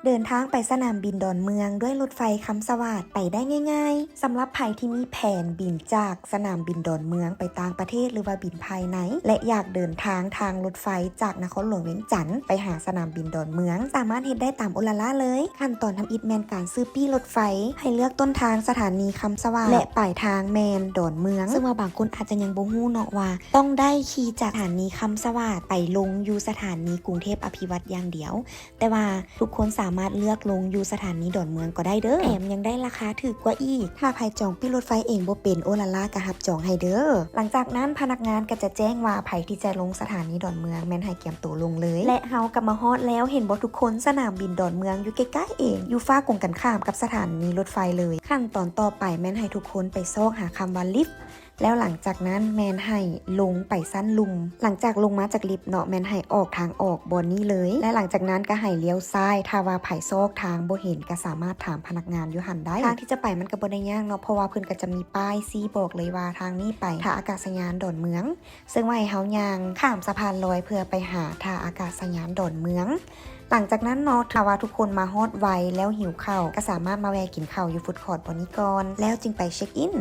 ເດີນທາງໄປສະໜາມບິນດອນເມືອງດ້ວຍລົດໄຟຄຳສະຫວາດໄປໄດ້ງ່າຍໆ. ສຳລັບໃຜທີ່ມີແຜນບິນຈາກສະໜາມບິນດອນເມືອງໄປຕ່າງປະເທດ ຫຼືວ່າບິນພາຍໃນ ແລະ ຢາກເດີນທາງທາງລົດໄຟຈາກນະຄອນຫຼວງວຽງຈັນໄປຫາສະໜາມບິນດອນເມືອງ ສາມາດເຮັດໄດ້ຕາມໂອລາລ່າເລີຍ. ຂັ້ນຕອນທຳອິດແມ່ນການຊື້ປີ້ລົດໄຟ. ໃຫ້ເລືອກຕົ້ນທາງສະຖານີຄຳສະຫວາດ ແລະ ປາຍທາງແມ່ນດອນເມືອງ, ເຊິ່ງວ່າບາງຄົນອາດຈະຍັງບໍ່ຮູ້ເນາະວ່າ ຕ້ອງໄດ້ຂີ່ຈາກສະຖານີຄຳສະຫວາດໄປລົງຢູ່ສະຖານີກຸງເທບອະພິວັດຢ່າງດຽວ. ແຕ່ວ່າທຸກຄົນສາມາດເລືອກລົງຢູ່ສະຖານີດອນເມືອງກໍໄດ້ເດີ້ ແຖມຍັງໄດ້ລາຄາຖືກກວ່າອີກ. ຖ້າໃຜຈອງປີ້ລົດໄຟເອງບໍ່ເປັນ ໂອລາລ່າກໍຮັບຈອງໃຫ້ເດີ້. ຫຼັງຈາກນັ້ນພະນັກງານກໍຈະແຈ້ງວ່າໃຜທີ່ຈະລົງສະຖານີດອນເມືອງ ແມ່ນໃຫ້ກຽມໂຕລົງເລີຍ. ແລະ ເຮົາກໍມາຮອດແລ້ວ ເຫັນບໍ່ທຸກຄົນ? ສະໜາມບິນດອນເມືອງຢູ່ໃກ້ໆເອງ, ຢູ່ຟາກກົງກັນຂ້າມກັບສະຖານີລົດໄຟເລີຍ. ຂັ້ນຕອນຕໍ່ໄປແມ່ນໃຫ້ທຸກຄົນໄປຊອກຫາຄຳວ່າລິຟ ແລ້ວຫຼັງຈາກນັ້ນແມ່ນໃຫ້ລົງໄປຊັ້ນລຸ່ມ. ຫຼັງຈາກລົງມາຈາກລິຟເນາະ ແມ່ນໃຫ້ອອກທາງອອກບ່ອນນີ້ເລີຍ ແລະ ຫຼັງຈາກນັ້ນກໍໃຫ້ລ້ຽວຊ້າຍ ຖ້າວ່າໃຜຊອກທາງບໍ່ເຫັນກໍສາມາດຖາມພະນັກງານຢູ່ຫັ້ນໄດ້. ທາງທີ່ຈະໄປມັນກໍບໍ່ໄດ້ຍາກເນາະ ເພາະວ່າເພິ່ນກໍຈະມີປ້າຍຊີ້ບອກເລີຍວ່າທາງນີ້ໄປທ່າອາກາດສະຍານດອນເມືອງ, ເຊິ່ງວ່າໃຫ້ເຮົາຍ່າງຂ້າມສະພານລອຍເພື່ອໄປຫາທ່າອາກາດສະຍານດອນເມືອງ. ຫຼັງຈາກນັ້ນເນາະ ຖ້າວ່າທຸກຄົນມາຮອດໄວແລ້ວຫິວເຂົ້າ ກໍສາມາດມາແວ່ກິນເຂົ້າຢູ່ຟູດຄອດບ່ອນນີ້ກ່ອນ ແລ້ວຈຶ່ງໄປເຊັກອິນ.